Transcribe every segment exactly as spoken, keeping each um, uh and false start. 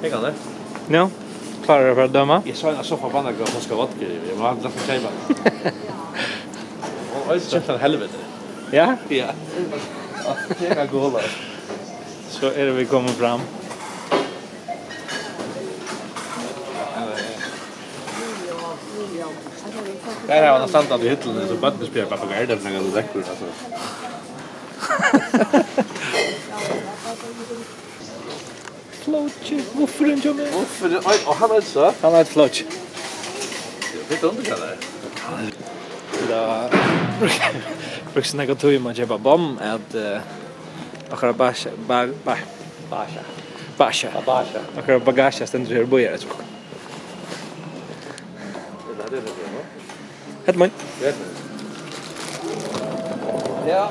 Hygg hann. Nú, klárar at fara at døma? Eg sá eina so forbanna góða flaska vodka yvir. Eg má næstan keypa hana. Hon eitur sum eitt helviti. Ja? Ja. Tað er alkohol, altso. So eru vit komin fram. Har hava teir standandi í hillini, so børnini spæla papegøyer, tað er nakað, tað er drekkur, altso. Flóki, vuffurin hjá mær. Vuffurin, oj, og hann eitur so? Hann eitur Flóki. Eg veit ikki, hvat tað er. Tá brúkti eg nakað tíma at keypa bomm at, eh, okkara basja, ba-, ba-, basja. Basja. Basja. Okkara bagasja stendur her og bíðar eftir okkum. Hvat er tað, nú? Hetta er mín. Ja.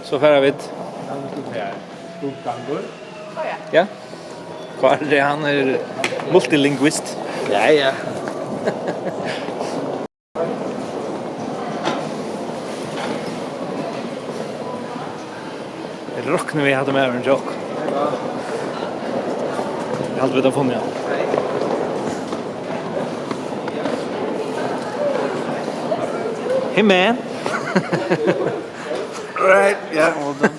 So fara vit. Ja. Kári, hann er multilingvist. Ja, ja. Eg rokni við, hatta er maðurin hjá okkum. Eg haldi, vit hava funnið hann. Hey, man. Right, yeah, well done.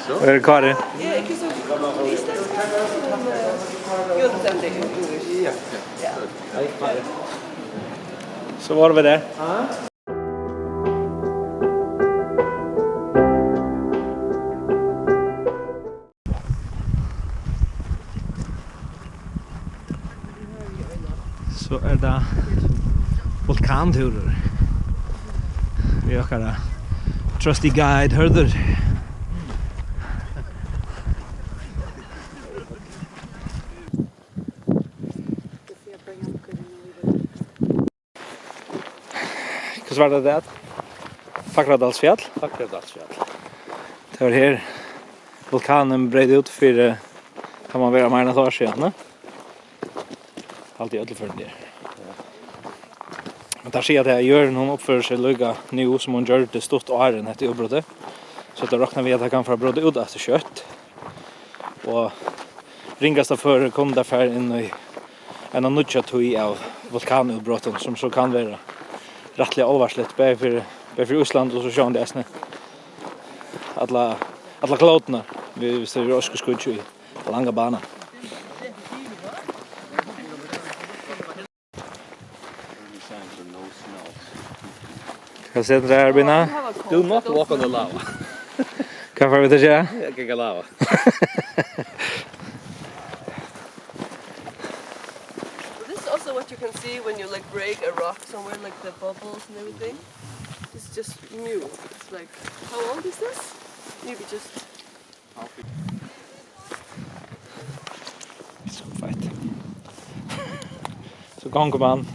So? Er Kári? Yeah, because of, is that, um, uh, you understand the English? Yeah. Yeah. So what over there? So er tað vulkantúrur við okkara trusty guide Hørður. Hvussu var tað, tað? Fagradalsfjall? Fagradalsfjall. Tað var her vulkanin breyt út fyri, kann man vera, meira enn eitt ár síðan, ne? Haldi eg, øllum førum er. Men teir siga, at jørðin, hon uppførir seg líka nú, sum hon gjørdi stutt áðrenn hetta útbrotið. So tað rokna vit, at tað kann fara at brota út aftur skjótt. Og ringasta føri kunnu tað fara inn í eina nýggja tíð av vulkanútbrotum, sum so kann vera rættiliga álvarsligt, bæði fyri, bæði fyri Ísland og so sjálvandi eisini alla, alla klótuna, við, viss tað verður øskuskýggj í langa bana. Hvat stendur har, Bina? Do not walk on the lava. Hvat fara vit at gera? Ganga lava. This is also what you can see when you, like, break a rock somewhere, like, the bubbles and everything. It's just new. It's like, how old is this? Maybe just So feitt. So gongur mann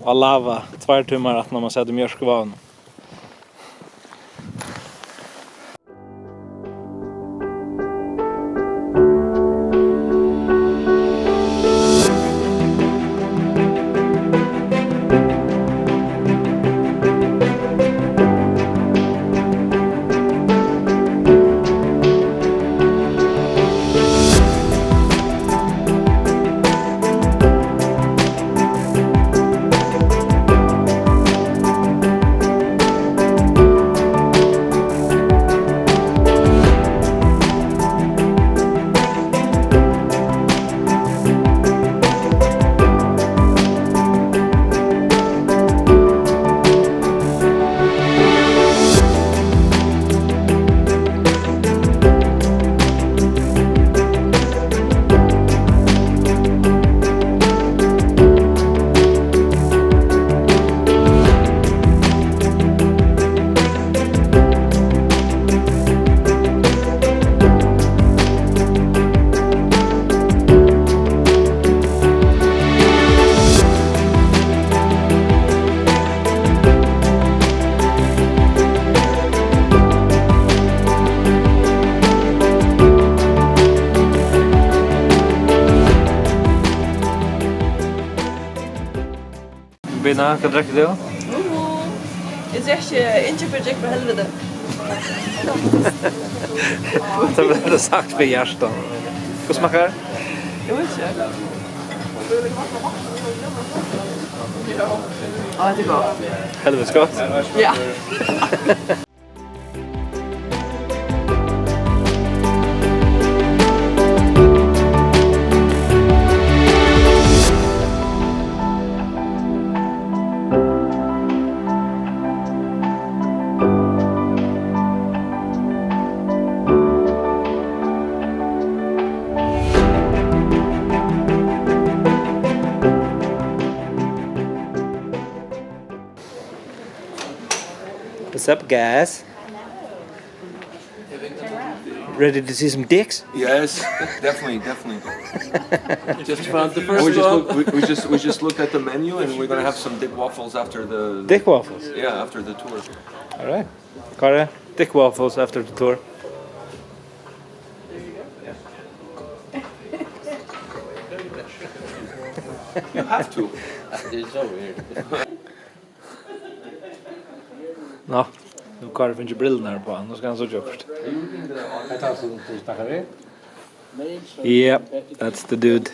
á lava tveir tímar aftan á mann sat í mjørka í vágunum. Bina, hvat drekkur tú? Uhu. Eg drekki, eg innkeypi drikk frá helviti. Tað bleiv sagt við hjarta. Hvussu smakkar? Eg veit ikki. Á, hetta er gott. Helvitis gott. Ja. What's up, guys? Ready to see some dicks? Yes, definitely, definitely. Just found the first one. We just look, we, we just, we just looked at the menu, and we're gonna have some dick waffles after the... Dick waffles? Yeah, after the tour. All right. Kári, dick waffles after the tour. You have to. It's so weird. Nå, nú Kári fingið brillurnar uppá, nú skal hann síggja okkurt. Hetta er so, so, takk fyri. Yeah, that's the dude.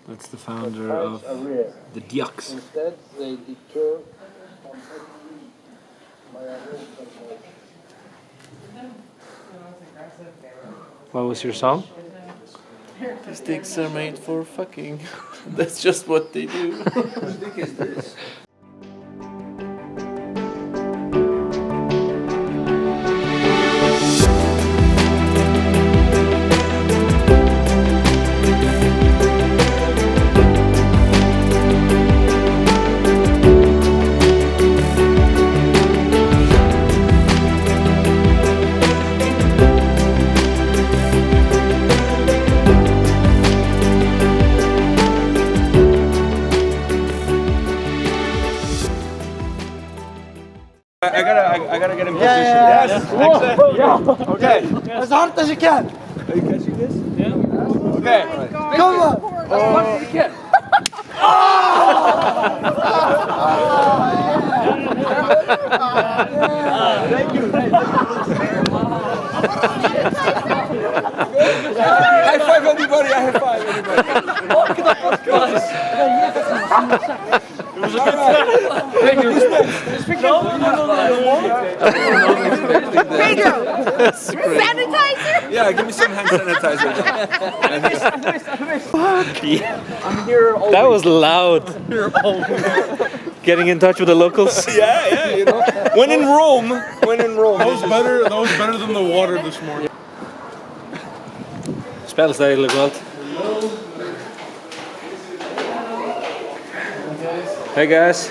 That's the founder of the Diaks. What was your song? These dicks are made for fucking. That's just what they do. Whose dick is this? I, I gotta, I, I gotta get in position. Yeah, yeah, yeah. Yes. Whoa, whoa, yeah. Okay. As hard as you can. Are you catching this? Yeah. Okay. Come on. As hard as you can. Thank you. High five everybody. High five everybody. It was a good set. Pedro, sanitizer? Yeah, give me some hand sanitizer. Fuck. Yeah. I'm here all week. That was loud. Here all week. Getting in touch with the locals. Yeah, yeah, you know. When in Rome, when in Rome. That was better, that was better than the water this morning. Spælir stadig í kvøld. Hey guys.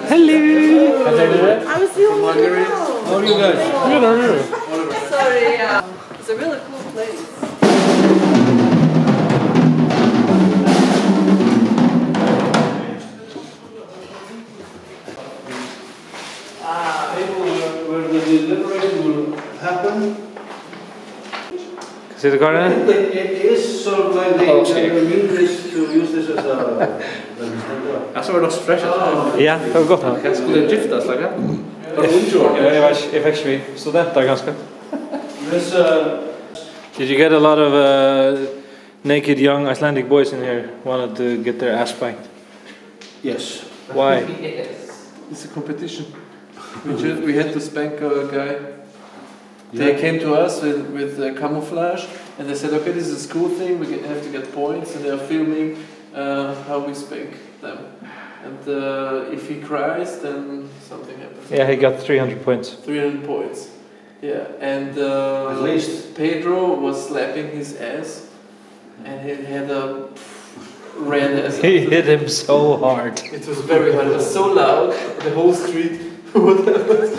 Hello. I was the only girl. How are you guys? Good, how are you? Sorry, yeah. It's a really cool place. Table where, where the deliberation will happen. Hvat sigur tú, Kári? It, it is sort of like the, oh, okay, the mean is to use this as a, like a stand-up. Ja, so var det også fresh. Ah. Ja, det var gott. Kanskje skulle det giftes, like, ja? Var det ungdom? Ja, jeg var ikke, jeg fikk ikke vi studenter, kanskje. This, uh, Did you get a lot of, uh, naked young Icelandic boys in here wanted to get their ass spanked? Yes. Why? Yes. It's a competition. We just, we had to spank a guy. They, yeah, came to us with, with, uh, camouflage, and they said, "Okay, this is a school thing. We get, have to get points," and they are filming, uh, how we spank them. And, uh, if he cries, then something happens. Yeah, he got three hundred points. Three hundred points. Yeah, and, uh, at least Pedro was slapping his ass, and he had a red ass. He hit him so hard. It was very hard. It was so loud. The whole street. What happened?